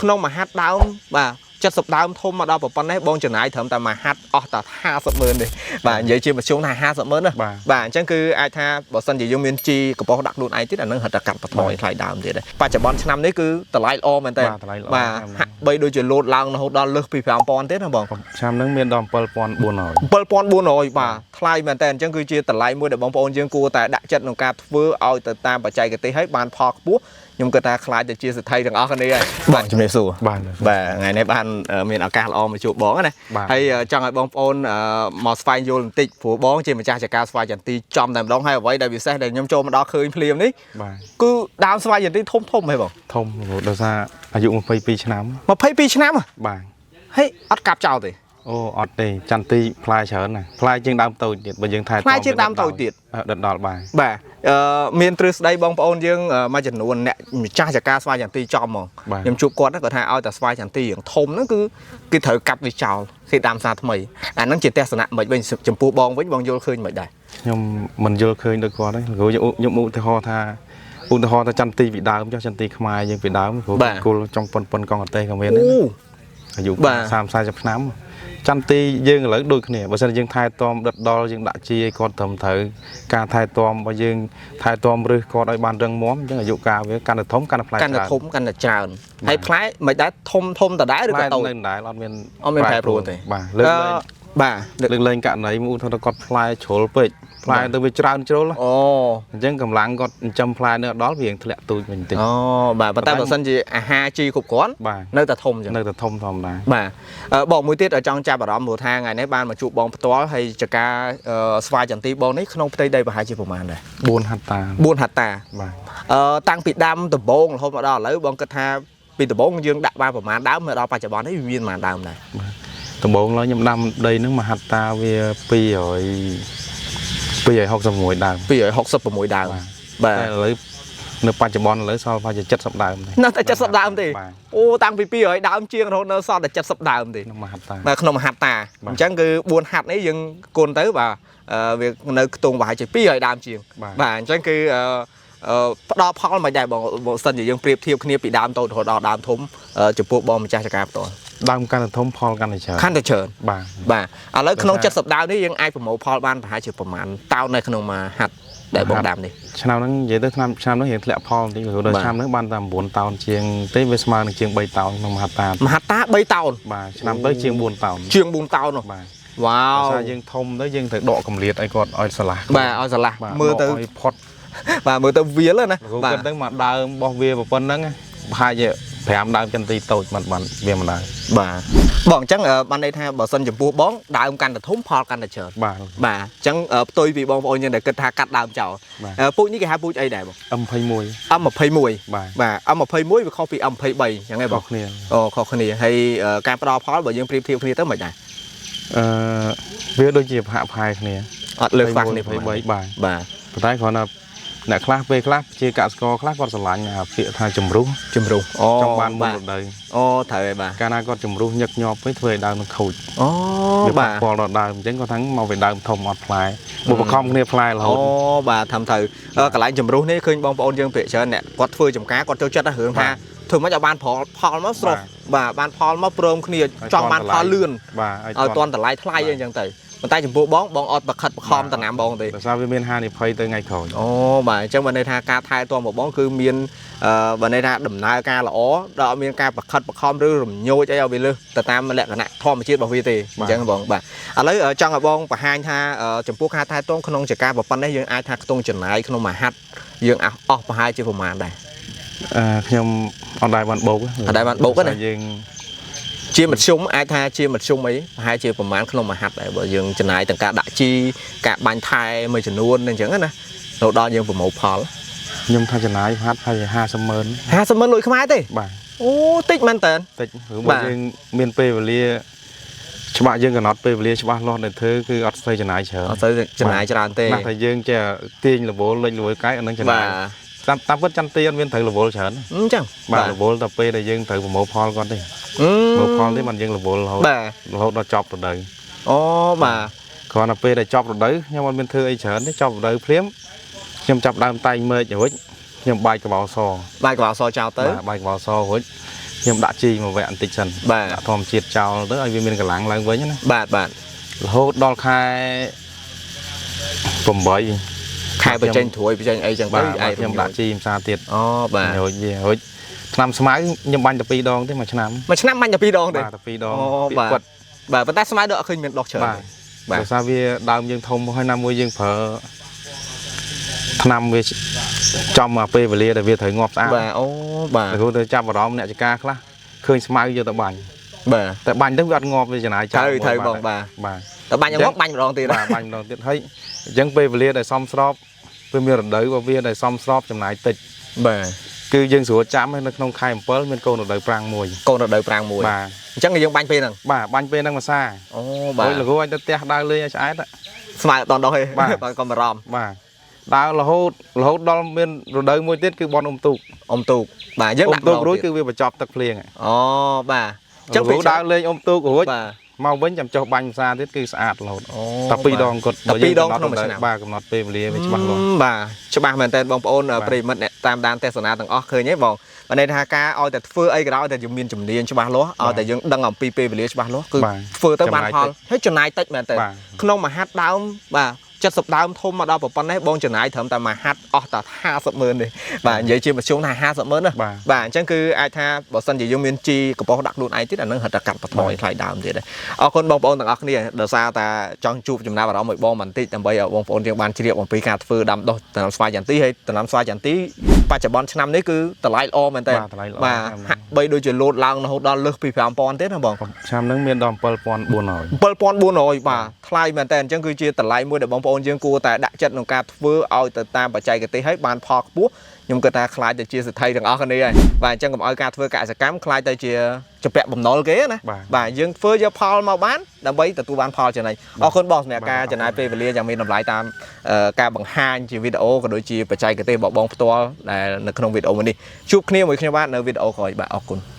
ក្នុងមួយហាត់ដើមបាទ70ដើមធំមកដល់ប៉ុណ្ណេះបងចំណាយត្រឹមតែមួយហាត់អស់តែ50ម៉ឺនទេបាទនិយាយជាមធ្យមថា50ម៉ឺនណា បាទ បាទអញ្ចឹងគឺអាចថាបើសិនជាយើងមានជីកប៉ុសដាក់ខ្លួនឯងទៀតអានឹងរត់តែកាត់បន្ថយថ្លៃដើមទៀតដែរបច្ចុប្បន្នឆ្នាំនេះគឺតម្លៃល្អមែនតើ បាទតម្លៃល្អ បាទហាក់បីដូចជាលោតឡើងរហូតដល់លើសពី5000ទៀតណាបង ឆ្នាំហ្នឹងមានដល់7400 7400បាទថ្លៃមែនតើអញ្ចឹងគឺជាតម្លៃមួយដែលបងប្អូនយើងគួរតែដាក់ចិត្តក្នុងការធ្វើឲ្យទៅតាមបច្ចេកទេសឲ្យបានផលខ្ពស់ខ្ញុំគិតថាខ្លាចទៅជាសេដ្ឋីទាំងអស់គ្នាហើយបាទជំរាបសួរ បាទ បាទថ្ងៃនេះបានមានឱកាសល្អមកជួបបងណា បាទ ហើយចង់ឲ្យបងប្អូនមកស្វែងយល់បន្តិចព្រោះបងជាម្ចាស់ចការស្វាយចន្ទីចំតែម្ដងហើយអ្វីដែលពិសេសដែលខ្ញុំចូលមកដល់ឃើញភ្លាមនេះ បាទ គឺដើមស្វាយចន្ទីធំធំហ៎បង ធំរហូតដល់ថាអាយុ22ឆ្នាំ 22ឆ្នាំហ៎ បាទ ហេអត់កាប់ចោលទេ អូអត់ទេចន្ទីផ្លែច្រើនណាស់ផ្លែជាងដើមតូចទៀតបើយើងថែ ផ្លែជាងដើមតូចទៀត ដិតដល់បាទ បាទមានទ្រឹស្ដីបងប្អូនយើងមួយចំនួនអ្នកម្ចាស់ចការស្វាយចន្ទីចំហ្មង បាទ ខ្ញុំជួបគាត់ហ្នឹងគាត់ថាឲ្យតែស្វាយចន្ទីយ៉ាងធំហ្នឹងគឺគេត្រូវកាប់វាចោលគេដាំសារថ្មីអាហ្នឹងជាទស្សនៈមិនវិញចំពោះបងវិញបងយល់ឃើញមិនដែរ ខ្ញុំមិនយល់ឃើញដូចគាត់ទេព្រោះខ្ញុំឧទាហរណ៍ថាឧទាហរណ៍ថាចន្ទីពីដើមចុះចន្ទីខ្មែរយើងពីដើមព្រោះគល់ចង់ប៉ុនប៉ុនកង់អតេក៏មានដែរ អូ ណាអាយុ បាទ 30 40ឆ្នាំចន្ទីយើងឥឡូវដូចគ្នាបើសិនជាយើងថែទាំដិតដល់យើងដាក់ជាឲ្យគាត់ត្រឹមត្រូវការថែទាំរបស់យើងថែទាំរឹសគាត់ឲ្យបានរឹងមាំអញ្ចឹងអាយុកាលវាកាន់តែធំកាន់តែផ្លែ កាន់តែធំកាន់តែច្រើនហើយផ្លែមិនដែរធំធំដដែលឬ ផ្លែ ក៏តូច នៅដដែលអត់មាន អត់មានប្រែប្រួលទេ បាទលើកលែង បាទលើក លើកលែងករណីមួយឧទាហរណ៍ថាគាត់ផ្លែជ្រុលពេកផ្លែទៅវាច្រើនជ្រុល អូ អញ្ចឹងកម្លាំងគាត់ចិញ្ចឹមផ្លែនៅដល់វារៀងធ្លាក់ទូចវិញបន្តិច អូបាទប៉ុន្តែបើសិនជាអាហារជីគ្រប់គ្រាន់ បាទ នៅតែធំចឹង នៅតែធំធម្មតា បាទបងមួយទៀតចង់ចាប់អារម្មណ៍ព្រោះថាថ្ងៃនេះបានមកជួបបងផ្ទាល់ហើយចការស្វាយចន្ទីបងនេះក្នុងផ្ទៃដីប្រហែលជាប្រមាណដែរ 4ហត្តា 4ហត្តា បាទ តាំងពីដើមដំបូងរហូតមកដល់ឥឡូវបងគិតថាពីដំបូងយើងដាក់បានប្រមាណដើមមកដល់បច្ចុប្បន្ននេះវាមានប្រមាណដើមដែរ ដំបូងឡើយខ្ញុំដាំដីហ្នឹងមហត្តាវា200 261ដើម 266ដើមបាទ តែឥឡូវនៅបច្ចុប្បន្នឥឡូវសល់ប្រហែលជា70ដើមទេ នៅតែ70ដើមទេ បាទ អូតាំងពី200ដើមជាងរហូតនៅសល់តែ70ដើមទេ ក្នុងមហត្តា បាទក្នុងមហត្តា បាទ អញ្ចឹងគឺ4ហាត់នេះយើងគុណទៅបាទវានៅខ្ទង់ប្រហែលជា200ដើមជាង បាទ បាទអញ្ចឹងគឺអឺអឺផ្ដល់ផលមិនដែរបងបើសិនជាយើងប្រៀបធៀបគ្នាពីដើមតូចរហូតដល់ដើមធំចំពោះបងម្ចាស់ចការផ្ទាល់ ដើមកាន់តែធំផលកាន់តែច្រើន ខាន់តែច្រើន បាទ បាទឥឡូវក្នុង បាទ 70ដើមនេះយើងអាចប្រមូលផលបានប្រហែលជាប្រមាណតោននៅក្នុងមួយហាត់ដែលបងដាំនេះ ឆ្នាំហ្នឹងនិយាយទៅឆ្នាំឆ្នាំហ្នឹងរៀងធ្លាក់ផលបន្តិចព្រោះដល់ បាទ ឆ្នាំហ្នឹងបានតែ9តោនជាងទេវាស្មើនឹងជាង3តោនក្នុងមហត្តា មហត្តា3តោន បាទឆ្នាំទៅជាង4តោន ជាង4តោននោះ បាទ វ៉ា វ ដោយសារយើងធំទៅយើងត្រូវដកកម្លៀតឲ្យគាត់ឲ្យស្រឡះ បាទឲ្យស្រឡះ បាទ មើលទៅ ដកឲ្យផុត បាទមើលទៅវាលណា គ្រូ បាទ គិតទៅមកដើមរបស់វាប៉ុណ្្នឹងប្រហែលជា5ដើមចន្ទីតូចមិនបានវាមិនដែរ បាទបងអញ្ចឹងបានន័យថាបើសិនចំពោះបងដើមកាន់តែធំផលកាន់តែច្រើន បាទ បាទអញ្ចឹងផ្ទុយពីបងប្អូនយើងដែលគិតថាកាត់ដើមចោល បាទ ពូជនេះគេហៅពូជអីដែរបង M21 M21 បាទ បាទ M21 វាខុសពី M23 អញ្ចឹងឯងបង ខុសគ្នា អូខុសគ្នាហើយការផ្ដល់ផលបើយើងប្រៀបធៀបគ្នាទៅមិនដែរ អឺវាដូចជាប្រហាក់ប្រហែលគ្នា អត់លើសខ្វះគ្នាប្រហែល 23បាទ បាទ ប៉ុន្តែគ្រាន់តែអ្នកខ្លះពេលខ្លះជាកសិករខ្លះគាត់ស្រឡាញ់អាពាក្យថាជំរុះ ជំរុះអូ ចង់បានមុន បាទ រដូវ អូត្រូវហើយបាទ កាលណាគាត់ជំរុះញឹកញាប់ពេកធ្វើឲ្យដើមនឹងខូច អូ វាប៉ះ បាទ ពាល់ដល់ដើមអញ្ចឹងគាត់ថាមកវាដើមធំអត់ផ្លែបើបខំគ្នាផ្លែរហូ អូ ត បាទធ្វើត្រូវកន្លែងជំរុះនេះឃើញបងប្អូនយើងភាគច្រើនអ្នកគាត់ធ្វើចំការគាត់ចូលចិត្តណារឿងថាធ្វើម៉េចឲ្យបានផលផលមកស្រស់បាទបានផលមកព្រមគ្នាចង់បានផលលឿន បាទ ឲ្យតន់តម្លៃថ្លៃអីចឹងទៅប៉ុន្តែចំពោះបងបងអត់បខិតបខំតំណាំបងទេ ដោយសារវាមានហានិភ័យទៅថ្ងៃក្រោយ អូបាទអញ្ចឹងបើន័យថាការថែទាំរបស់បងគឺមានបើន័យថាដំណើរការល្អដល់អត់មានការបខិតបខំឬរំញោចអីឲ្យវាលើសទៅតាមលក្ខណៈធម្មជាតិរបស់វាទេអញ្ចឹងបងបាទឥឡូវចង់ឲ្យបងបង្ហាញថាចំពោះការថែទាំក្នុងចការប្រប៉ុណ្ណេះយើងអាចថាខ្ទង់ចំណាយក្នុងមួយហាត់យើងអស់ប្រហែលជាប្រមាណដែរ អឺខ្ញុំអត់ដែរបានបោក អត់ដែលបានបោកទេណា ដោយសារយើង ជាមធ្យមអាចថាជាមធ្យមអីប្រហែលជាប្រមាណក្នុងមួយហាត់ដែរបើយើងចំណាយទាំងការដាក់ជីការបាញ់ថែមួយចំនួនអញ្ចឹងណារហូតដល់យើងប្រមូលផល ខ្ញុំថាចំណាយហាត់ប្រហែលជា50ម៉ឺន 50ម៉ឺនលុយខ្មែរទេ បាទ អូតិចមែនតើ តិចព្រោះ បាទ បើយើងមានពេលវេលាច្បាស់យើងកំណត់ពេលវេលាច្បាស់លាស់ដែលធ្វើគឺអត់ស្ទើរចំណាយច្រើន អត់សូវចំណាយច្រើនទេ ណាស់តែយើងចេះទាញរវល់លេចរវល់កែអានឹងចំណា បាទ យតាមតាមពិតចន្ទីអត់មានត្រូវរវល់ច្រើនទេ អញ្ចឹង បាទរវល់តែពេលដែលយើងត្រូវប្រមូលផលគាត់ទេ អឺ ប្រមូលផលទេបានយើងរវល់រហូត បាទ រហូតដល់ចប់រដូវ អូបាទ គ្រាន់តែពេលដែលចប់រដូវខ្ញុំអត់មានធ្វើអីច្រើនទេចប់រដូវភ្លាមខ្ញុំចាប់ដើមតែងមែករួចខ្ញុំបាយកបោស បាយកបោសចោលទៅ បាទបាយកបោសរួច ខ្ញុំដាក់ជីមួយវគ្គបន្តិចសិន បាទ ដាក់ធម្មជាតិចោលទៅឲ្យវាមានកម្លាំងឡើងវិញណា បាទបាទ រហូតដល់ខែ8 ខែបញ្ចេញត្រួយបញ្ចេញអីចឹងទៅ បាទ ឯង ខ្ញុំដាក់ជីផ្សារទៀត អូបាទ រួចវារួចឆ្នាំស្មៅខ្ញុំបាញ់តែ2ដងទេមួយឆ្នាំ មួយឆ្នាំបាញ់តែ2ដងទេ បាទតែ2ដង អូបាទ គាត់ បាទប៉ុន្តែស្មៅដូចអត់ឃើញមានដុះច្រើន បាទ ទេ បាទ ដោយសារវាដើមយើងធំហើយណាមួយយើងប្រើឆ្នាំវាចំមកពេលវេលាដែលវាត្រូវងាប់ស្អាត បាទអូបាទ តែគ្រូទៅចាប់អារម្មណ៍អ្នកចការខ្លះឃើញស្មៅយកទៅបាញ់ បាទ តែបាញ់ទៅវាអត់ងាប់វាចំណាយចោល ត្រូវត្រូវបងបាទ បាទ តែបាញ់អងបាញ់ម្ដងទៀត បាទបាញ់ម្ដងទៀតហើយអញ្ចឹងពេលវេលាដែលសមស្របវាមានរដូវរបស់វាដែលសមស្របចំណាយតិច បាទ គឺយើងស្រួលចាំហើយនៅក្នុងខែ7មានកូនរដូវប្រាំងមួយ កូនរដូវប្រាំងមួយ បាទ អញ្ចឹងយើងបាញ់ពេលហ្នឹង បាទបាញ់ពេលហ្នឹងមួយសា អូបាទ រួចលោកគ្រូអញទៅផ្ទះដើរលេងឲ្យឆ្អែត ស្មៅអត់ដុះទេ បាទ បាទកុំបារម្ភ បាទដើររហូតរហូតដល់មានរដូវមួយទៀតគឺបនអុំទូក អុំទូកបាទយើង អុំ ដាក់ ទូករួច ម្ដងទៀត គឺវាបញ្ចប់ទឹកភ្លៀងហើយ អូបាទអញ្ចឹង លោកគ្រូដើរលេងអុំទូករួច បាទ មកវិញចាំចុះបាញ់ផ្សារទៀតគឺស្អាតរហូត អូ តែពីរដងគាត់ តែពីរដងក្នុងមួយឆ្នាំ បាទកំណត់ពេលវេលាវាច្បាស់លាស់ បាទច្បាស់មែនតើបងប្អូន បាទ ប្រិយមិត្តអ្នកតាមដានទស្សនាទាំងអស់ឃើញទេបងបើន័យថាការឲ្យតែធ្វើអីក៏ដោយតែយើងមានជំនាញច្បាស់លាស់ឲ្យតែយើងដឹងអំពីពេលវេលាច្បាស់លាស់គឺ បាទ ធ្វើទៅបាន ចំណាយ ផលហើយចំណាយតិចមែនតើ បាទ ក្នុងមួយហាត់ដើមបាទ70ដើមធំមកដល់ប៉ុណ្ណេះបងចំណាយត្រឹមតែមួយហាត់អស់តែ50ម៉ឺនទេបាទនិយាយជាមធ្យមថា50ម៉ឺនណា បាទ បាទអញ្ចឹងគឺអាចថាបើសិនជាយើងមានជីកំប៉ុស្តដាក់ខ្លួនឯងទៀតអានឹងរត់តែកាត់បន្ថយថ្លៃដើមទៀតដែរអរគុណបងប្អូនទាំងអស់គ្នាដោយសារតែចង់ជួបចំណាប់អារម្មណ៍មួយបងបន្តិចដើម្បីឲ្យបងប្អូនយើងបានជ្រាបអំពីការធ្វើដាំដុះដំណាំស្វាយចន្ទីហើយដំណាំស្វាយចន្ទីបច្ចុប្បន្នឆ្នាំនេះគឺតម្លៃល្អមែនតើ បាទតម្លៃល្អ បាទហាក់បីដូចជាលោតឡើងរហូតដល់លើសពី5000ទៀតណាបង ឆ្នាំហ្នឹងមានដល់7400 7400បាទថ្លៃមែនតើអញ្ចឹងគឺជាតម្លៃមួយដែលបងប្អូនយើងគួរតែដាក់ចិត្តក្នុងការធ្វើឲ្យទៅតាមបច្ចេកទេសឲ្យបានផលខ្ពស់ខ្ញុំគិតថាខ្លាចទៅជាសេដ្ឋីទាំងអស់គ្នាហើយបាទអញ្ចឹងកុំឲ្យការធ្វើកសិកម្មខ្លាចទៅជាជំពាក់បំណុលគេណា បាទ បាទយើងធ្វើយកផលមកបានដើម្បីទទួលបានផលចំណេញអរគុណបងសម្រាប់ បាទ ការចំណាយពេលវេលាយ៉ាងមានតម្លៃតាមការបង្ហាញជាវីដេអូក៏ដូចជាបច្ចេកទេសរបស់បងផ្ទាល់ដែលនៅក្នុងវីដេអូមួយនេះជួបគ្នាមួយខ្ញុំបាទនៅវីដេអូក្រោយបាទអរគុណ។